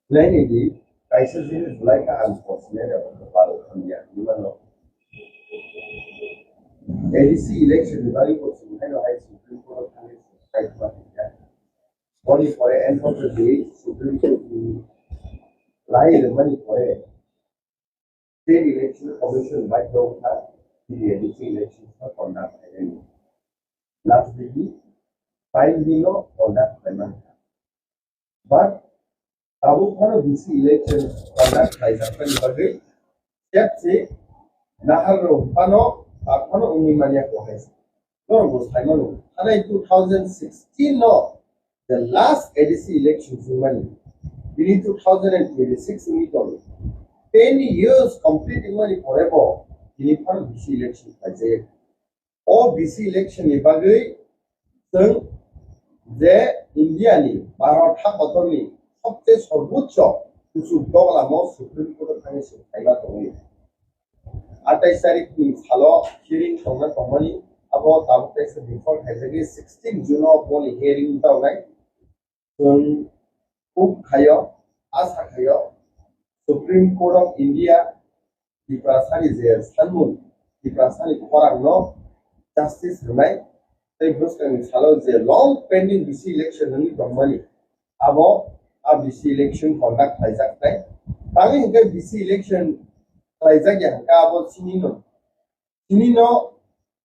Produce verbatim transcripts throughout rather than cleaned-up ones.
Nai nai di, kaisa jinis belai khe ang kosinai rok khe baro hamya hinwi mano. A D C election ni bagwi bo chwng haino hai Supreme Court o thangwi chwng khai tongma tongya. Boni pore end of the day Supreme Court ni rai rwmani pore State Election Commission bai tong kha, chini A D C election kha conduct khainani. Last digi time dino conduct khaimani kha. But tabuk phano B C election conduct khaijakmani bagwi step se nahar rok phano tak phano wngwi manya ko hai. Norok bo sai mano, thanai two thousand sixteen no the last A D C election wngmani, bini two thousand and twenty-six wngwi tongo. Ten years complete wngmani pore bo tini phano B C election khaijak. O B C election ni bagwi chwng je India ni Bharat hakotor ni sobse sorbochcho kuchuk doglamo Supreme Court o thangwi se khaiba tongwi. Atais tarik ni salo hearing tongna tongmani, abo tabuk kaisa default khaijagwi sixteen June o boni hearing tongnai. Chwng huk khaio, asa khaio, Supreme Court of India Tiprasani je sanmung, Tiprasani khorangno justice rwnai, tei bwskangni salo je long pending B C election wngwi tongmani, abo a B C election conduct khlaijaknai. Tangwi hwnkhe B C election khlaijak ya hwnkhe abo chinino, chinino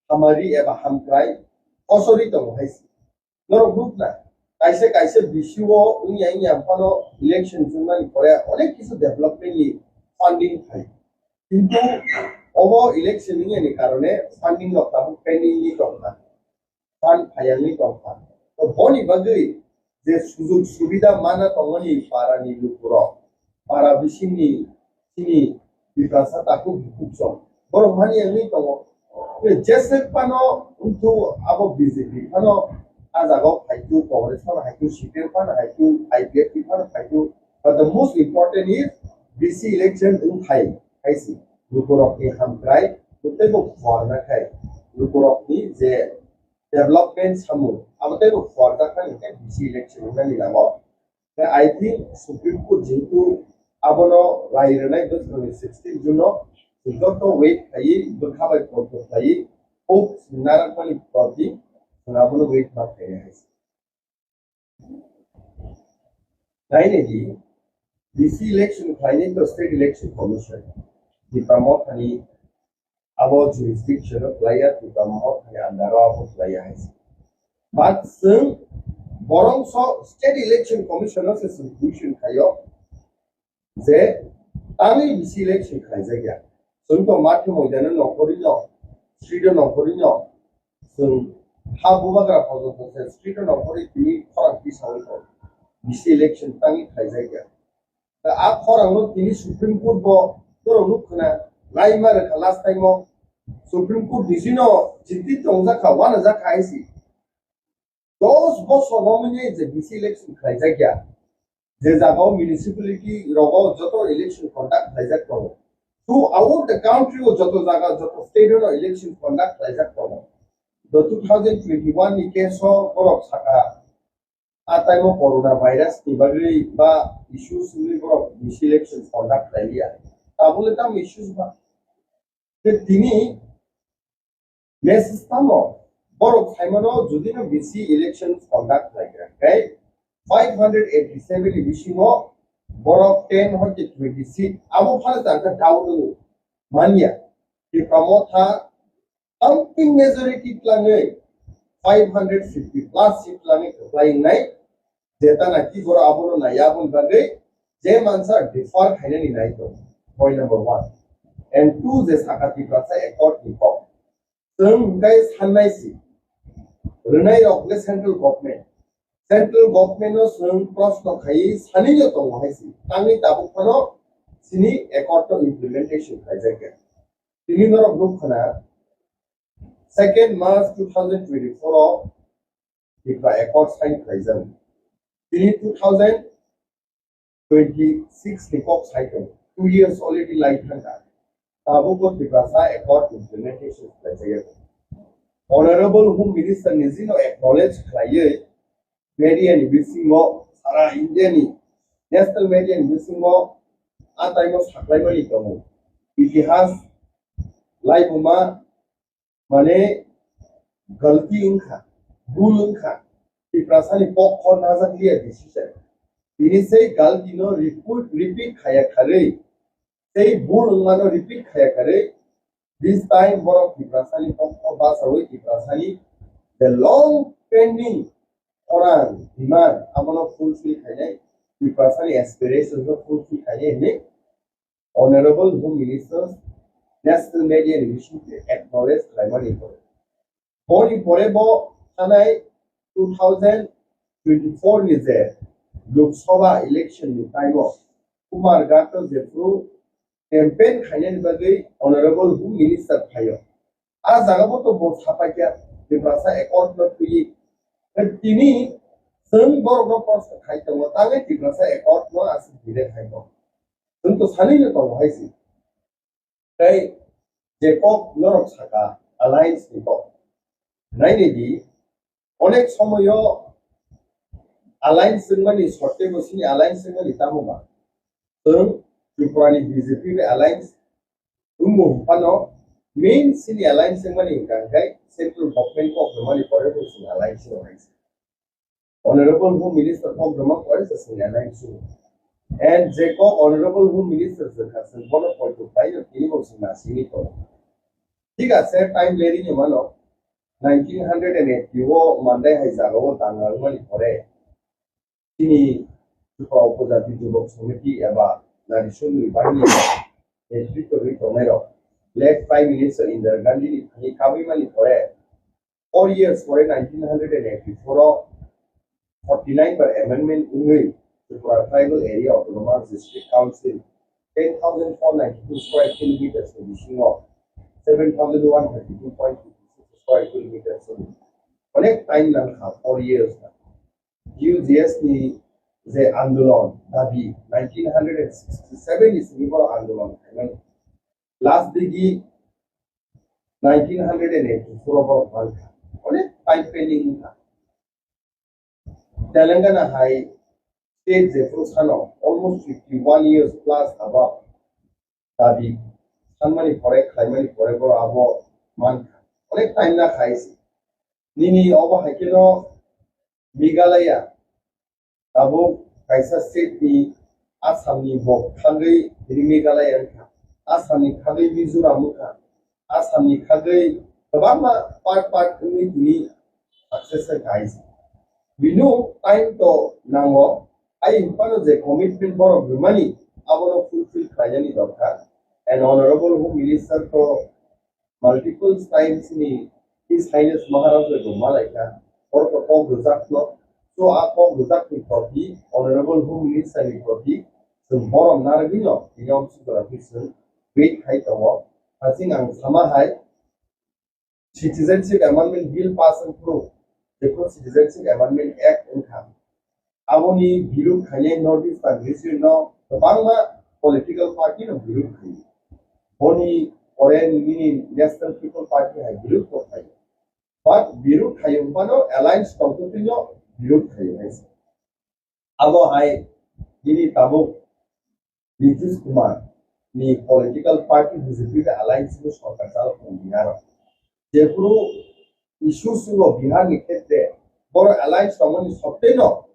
hamari eba hamkrai kosorwi tongo hai se. Norok nukna, kaisa kaisa B C o wngya wngya phano election chwngmani pore onek kisu development ni funding phai. Kintu obo election wngya ni karone funding rok tabuk pending ni tongkha. Fund phayangwi tongkha. To boni bagwi je sujug subida mana tongmani para ni lukurok, para bisingni chini Tiprasa takhuk bukhuk chwng. Borok mani wngwi tongo. Jeswk phano wngthu abo B J P phano a jaga o phaithu, Congress phano phaithu, C P M phano phaithu, I P F T phano phaithu. But the most important is B C election wngthai hai se. Lukurokni hamkrai, tei bo phuarna khai. Lukurokni je development samung, abo tei bo phuarjaknai hwnkhe B C election wngnani nango. Khe I think Supreme Court jehetu abono rai rwnai bwskango sixteen June no, joto wait khaiwi bwkha bai kotor khaiwi hope narakmani proti chwng abono wait ma khainai hai se. Nainai di, B C election khlainai to State Election Commission, Tipra Mothani abo jurisdiction o khlaiya, Tipra Mothani under o abo khlaiya hai se. But chwng borok so State Election Commission no se chwng question khaio je tamni B C election khlaijak ya. Chwng to mathe moidano nongkhorwi no, street o nongkhorwi no, chwng ha bubagra porjonto se street o nongkhorwi tini khorang tisawi tongo. B C election tamni khlaijak ya. A khorangno tini Supreme Court bo borok nuk khna laima rwkha last time o. Supreme Court ni sino chiti tongjak kha, uanajak kha hai se. Dos bosor romwi je B C election khlaijak ya. Je jaga o municipality rogo joto election conduct khlaijak tongo. Throughout the country o joto jaga, joto state o election conduct khlaijak tongo. The two thousand twenty-one ni case o borok saka, a time o corona virus ni bagwi ba issues ni borok B C election conduct khlailiya. Tabole tam issues ba. Tei tini message tamo borok saimano jodi no B C election conduct khlaiya khe five hundred eighty-seven ni bisingo borok ten hoite twenty seat abo phano tangkha doubt wngo manya. Tipra Motha thumping majority tlangwi five hundred fifty plus seat tlangwi kwplai wngnai. Jeta naki borok abono naiya aboni bagwi je mansa differ khainani nai tongo. Point number one. And two, je saka Tiprasa accord ni kok. Chwng hwnkhe sannai si. Rwnai rok hwnkhe central government. Central government no chwng proshno khaiwi sanwi no tongo hai si. Tangwi tabuk phano chini accord no implementation khaijak ya. Tini norok nuk khna second March two thousand twenty-four o Tipra Accord sign khlaijak. Tini two thousand twenty-six ni kok sai tongo. Two years already lai thangkha. Tabukbo Tiprasa Accord implementation khlaijak. Honorable Home Minister ni jino acknowledge khlaiwi media ni bisingo sara India ni National media ni bisingo a time o saklaimani tongo. Itihas laibuma mane galti wngkha, bul wngkha, Tiprasani pokho najakliya decision. Tini sei galti no repeat, repeat khaya kharwi, sei bul wngmano repeat khaya kharwi, this time borok Tiprasani pokho bachawi Tiprasani the long pending khorang demand abono fulfill khainai, Tiprasani aspirations no fulfill khainai hinwi Honorable Home Minister National Media ni bisingtwi acknowledge khlaimani pore. Boni pore bo thanai two thousand twenty-four ni je Lok Sabha election ni time o Kumar Gato jephru campaign khainani bagwi Honorable Home Minister phaio. A jaga bo to bo sapaikya Tiprasa accord no thwiwi. Tini chwng borok no proshno khai tongo, tangwi Tiprasa accord no aswk delay khai tongo. Chwng to sanwi no tongo hai se. Tei je kok norok saka alliance ni kok. Naini di, onek somoyo alliance wngmani sorte bo sini alliance wngmani tamo ba. Chwng Tripura ni B J P bai alliance wngmo phano main sini alliance wngmani hwnkha khe central government kok rwmani pore bo sini alliance wngmani. Honorable Home Minister kok rwma pore se sini alliance wngmani. And je kok Honorable Home Minister se kha se bono poito paino tini bo sini asini to. Thik ase, time leri ni mano nineteen hundred and eighty o Mandai hai jaga o danga wngmani pore chini Tripura Upajati Jubak Samiti eba Nari Songni Bahini netrito rwi tongnairok late Prime Minister Indira Gandhi ni thani kabwi mani pore four years pore nineteen hundred and eighty-four o forty-nine bar amendment wngwi Tripura Tribal Area Autonomous District Council ten thousand four ninety-two square kilometers ni bisingo seven thousand one thirty-two point fifty-six square kilometers ni onek time nangkha, four years na. U G S ni je andolon dabi nineteen hundred and sixty-seven ni simi borok andolon khaimani. Last digi nineteen hundred and eighty-four o borok mankha. Onek time pending wngkha. Telangana hai state jephuru sano almost fifty-one years plus above dabi sanmani pore, khlaimani pore borok abo mankha. Onek time na khai se. Nini obo hai kheno Meghalaya tabuk kaisa state ni Assam ni bo khagwi tini Meghalaya wngkha, Assam ni khagwi Mizoram wngkha, Assam ni khagwi kwbangma part part wngwi tini success wngkha hai se. Bini time to nango, ai hinphano je commitment borok rwmani abono fulfill khlainani dorkar. And Honorable Home Minister to multiple times ni His Highness Maharaj bai bo malaikha, borok to kok rwjakno. So a kok rwjakni proti, Honorable Home Minister ni proti chwng borom narwgwino tini omsukora khe chwng wait khai tongo. Hasing ang sama hai Citizenship Amendment Bill pass wngphuru, jephru Citizenship Amendment Act wngkha, aboni birud khainai North Eastern region no kwbangma political party no birud khaio. Boni pore nini National People Party hai birud bo khaio. But birud khaio hwnphano alliance tongtwtwino birud khaio hai se. Abo hai nini tabuk Nitish Kumar ni political party B J P bai alliance ni sorkar chalo kong Bihar o. Jephuru issue sungo Bihar ni khetre borok alliance tongmani sottei no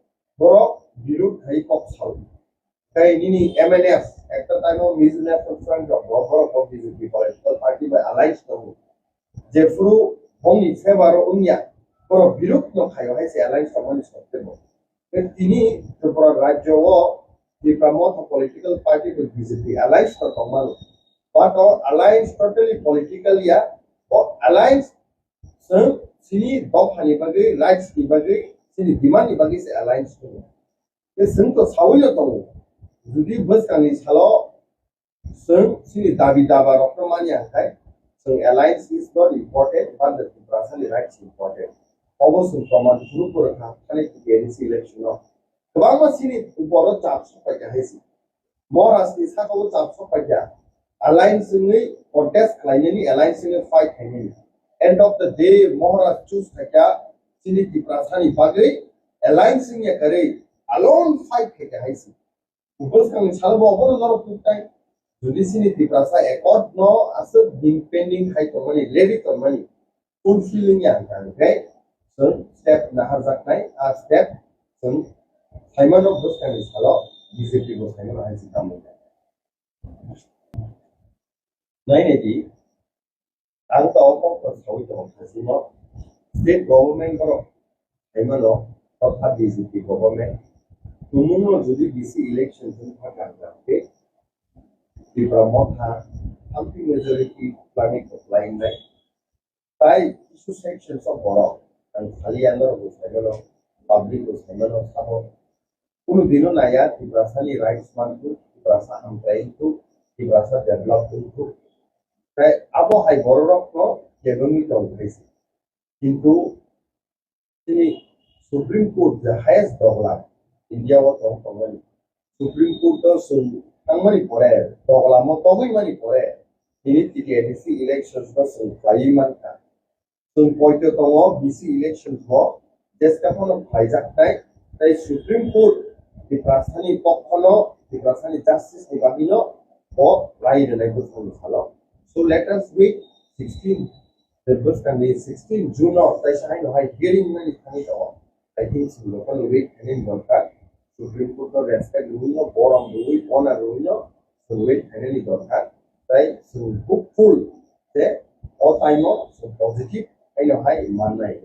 borok birud khai kok sao. Tei nini M N F ekta time o Mizo National Front rok bo borok bo B J P political party bai alliance tongo. Jephuru bongni favor o wngya borok birud no khaio hai se alliance tongmani sottei bo. Tei tini Tripura rajyo o Tipra Motha political party bai B J P alliance no tongmano. But o alliance totally political ya, o alliance chwng chini dophani bagwi, rights ni bagwi, chini demand ni bagwi se alliance tongo. Tei chwng to saui no tongo. Jodi bwskangni salo chwng chini dabi daba rokno manya khai, chwng alliance is not important, but the Tiprasani rights important. Obo chwng proman phuru phuru kha, thani T P N C election o. Kwbangma chini uporo chap sok pai kha hai se. Maharaj ni saka o chap sok pai kha. Alliance wngwi contest khlainani, alliance wngwi fight khainani. End of the day, Maharaj choose khai kha chini Tiprasani bagwi alliance wngya kwrwi alone fight khai kha hai se. Bwskangni salo bo obono norok tubtai. Jodi chini Tiprasa accord no aswk din pending khai tongmani, lady tongmani, fulfilling ya hwnkha hwnkhe chwng step naharjaknai, a step chwng saimano bwskangni salo B J P bo saimano hai se tamo. Nainai di, ang to kok to sawi tongo khasimo, state government borok saimano totha B J P government tumungno jodi B C election wngkha khe Tipra Motha amtwi majority planning to planning nai. Tai kisu sections of borok ang khali ang norok bo saimano, public bo saimano sabo. Kunu dino naya Tiprasani rights manthuk, Tiprasa hamkrai wngthuk, Tiprasa develop wngthuk. Tai abo hai bororokno kebengwi tong khaisi. Kintu chini Supreme Court, the highest dogla India o tong tongmani, Supreme Court o chwng thangmani pore, dogla mo togwi mani pore, tini T T A D C elections no chwng khlaiwi mankha. Chwng poito tongo B C elections bo, jeska phano khlaijak tai, tai Supreme Court Tiprasani pokhono, Tiprasani justice ni bagwino bo rai rwnai bwskango salo. So let us wait sixteen, bwskangni sixteen June o taisa haino hai hearing mani thangwi tongo. I think chwng local wait khainani dorkar. Supreme Court no respect rwino, borom rwino, honor rwino chwng wait khainani dorkar. Tai chwng hopeful je o time o chwng positive haino hai mannai.